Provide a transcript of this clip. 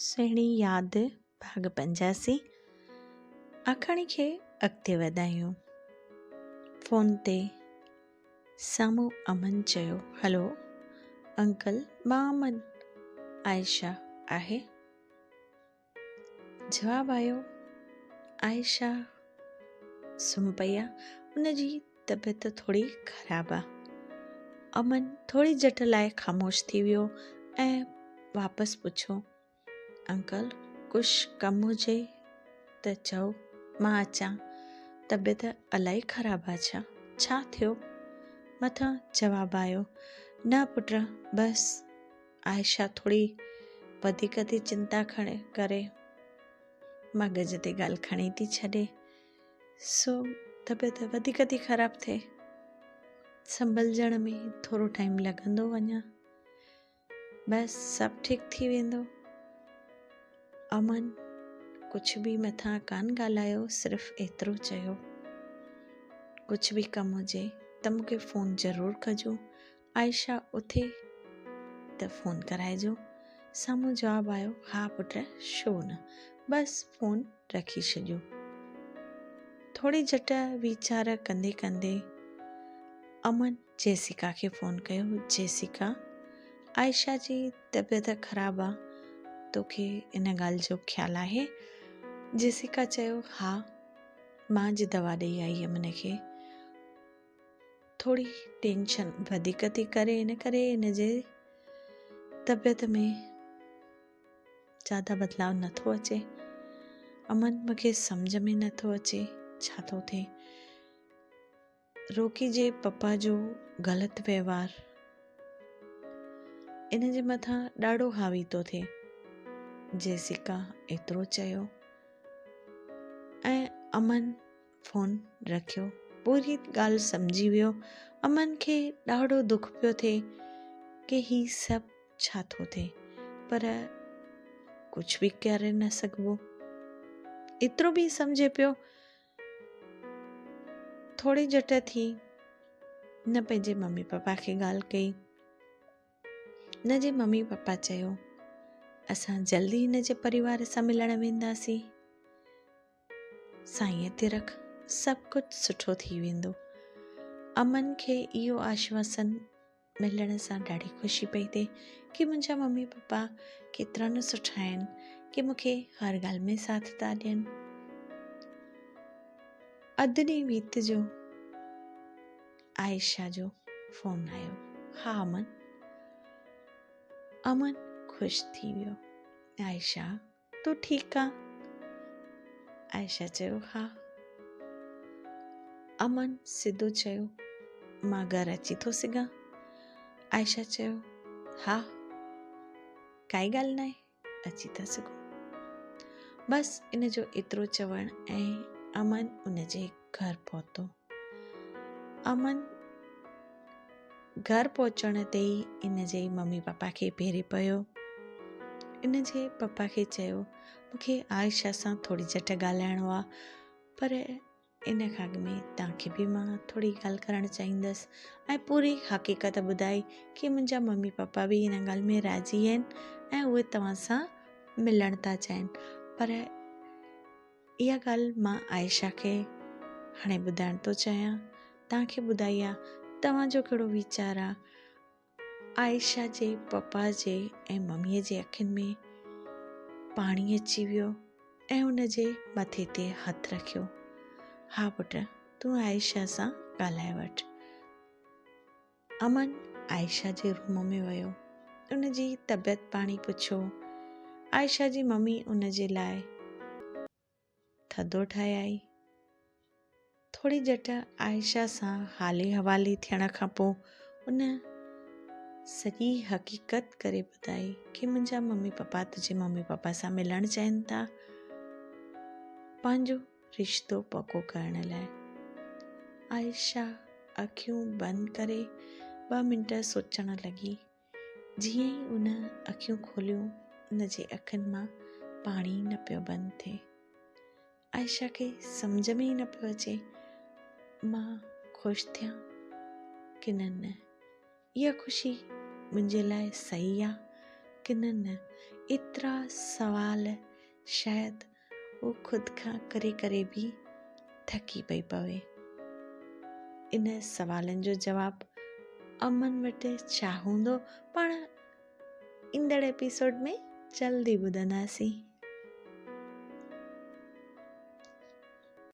سهڻي ياد ڀاڳ 85 آکاڻي کي اڳتي وڌايون. فون تي سامهون امن چيو، هلو انڪل مان امن، عائشه آهي؟ جواب آيو، عائشه سمهي پئي آ، ان جي طبيعت ٿوري خراب آ. امن ٿوري جهٽ لاء خاموش ٿي ويو ۽ واپس پڇيو، انڪل ڪجهه ڪم هجي ته چئو مان اچان، طبيعت الائي خراب آ ڇا؟ ڇا ٿيو؟ مٿان جواب آيو، نه پٽ بس عائشه ٿوري وڌيڪ ٿي چنتا کڻي ڪري، مغز تي ڳالهه کڻي ٿي ڇڏي، سو طبيعت وڌيڪ ٿي خراب ٿئي، سنڀلجڻ ۾ ٿورو ٽائيم لڳندو وڃان، بس سڀ ٺيڪ ٿي ويندو. امن ڪجهه به مٿان ڪانه ڳالهايو، صرف ايترو چيو، ڪجهه به ڪم هجي ته مون کي فون ضرور ڪجو، عائشه اٿي ته فون ڪرائجو. سامهون جواب آيو، ها پٽ ڇو نه، بس فون رکي ڇڏيو. ٿوري جهٽ ويچار ڪندي ڪندي امن جيسيڪا کي فون ڪيو، جيسيڪا عائشه جي طبيعت خراب آ، توکي ان ڳالهه جو خيال آهي؟ جيسيڪا چيو، ها مان اڄ دوا ڏئي آئي هيم ان کي، ٿوري ٽينشن وڌيڪ ٿي ڪري ان ڪري ان جي طبيعت ۾ زياده بدلاء نٿو اچي. امن مونکي سمجهه ۾ نٿو اچي ڇا ٿو ٿئي. روڪي جي پپا جو غلط وهنوار ان جي مٿان ڏاڍو حاوي ٿو ٿئي. جيسيڪا ايترو چيو ۽ امن فون رکيو. پوري ڳالهه سمجهي ويو. امن کي ڏاڍو دک پيو ٿئي ڪي هي سڀ ڇا ٿو ٿئي، پر ڪجهه به ڪري نه سگهبو. ايترو به سمجهي پيو. ٿوري جهٽ ٿي نه پنهنجي ممي پپا کي ڳالهه ڪئي. هن جي ممي پپا چيو، اسان جلدي هن جي پريوار سان ملڻ وينداسين. سائينء تي رک، سڀ ڪجهه سٺو ٿي ويندو. امن کي اهو آشواسن ملڻ سان ڏاڍي خوشي پئي ٿئي ڪي منهنجا ممي پپا ڪيترا نه سٺا آهن ڪي مون کي هر ڳالهه ۾ ساٿ ٿا ڏين. اڌ ڏينهن ويتجو عائشه جو فون آيو، ها امن. امن خوش ٿي ويو، عائشه تون ٺيڪ آن؟ عائشه چيو، ها. امن سڌو چيو، مان گهر اچي ٿو سگهان؟ عائشه چيو، ها ڪائي ڳالهه ناهي، اچي ٿا سگهو. بس ان جو ايترو چوڻ ۽ امن ان جي گهر پهتو. امن گهر پهچڻ تي ئي ان جي ممي پاپا کي پيري پيو. ان جي پپا کي چيو، مون کي عائشه سان ٿوري جهٽ ڳالهائڻو آ، پر ان کان اڳ ۾ توهان کي به مان ٿوري ڳالهه ڪرڻ چاهيندس ۽ پوري حقيقت ٻڌائي ڪي منهنجا ممي پاپا به ان ڳالهه ۾ راضي آهن ۽ اهي توهان سان ملڻ ٿا چاهين، پر اها ڳالهه مان عائشه کي هاڻي ٻڌائڻ ٿو چاهيان، توهان کي ٻڌائي آ، توهان جو ڪهڙو ويچار آ؟ عائشه جي پپا جي ۽ مميء جي اکين ۾ پاڻي اچي ويو ۽ هن جي مٿي تي هٿ رکيو. ها پٽ، تون عائشه سان ڳالهائي وٺ. امن عائشه جي روم ۾ ويو. ان جي طبيعت پاڻي پڇيو. عائشه جي ممي ان جي لاء ٿڌو ٺاهي آئي. ٿوري جهٽ عائشه سان حالي حوالي ٿيڻ کان پوء ان سڄي حقيقت ڪري ٻڌائي ڪي منهنجا ممي پپا تنهنجي ممي پپا سان ملڻ چاهين ٿا، پنهنجو رشتو پڪو ڪرڻ لاء. عائشه اکيون بند ڪري 2 منٽ سوچڻ لڳي. جيئن ئي ان اکيون کوليون، ان جي اکين مان پاڻي نه پيو بند ٿئي. عائشه کي سمجهه ۾ ئي نه پيو اچي، مان خوش ٿيان ڪي نه نه، اها خوشي منهنجي لاء صحيح آ ڪن نه؟ ايترا سوال شايد هو خود کان ڪري ڪري به ٿڪي پئي پوي. ان سوالن جو جواب امن وٽ ڇا هوندو، پاڻ ايندڙ ايپيسوڊ ۾ جلدي ٻڌنداسين.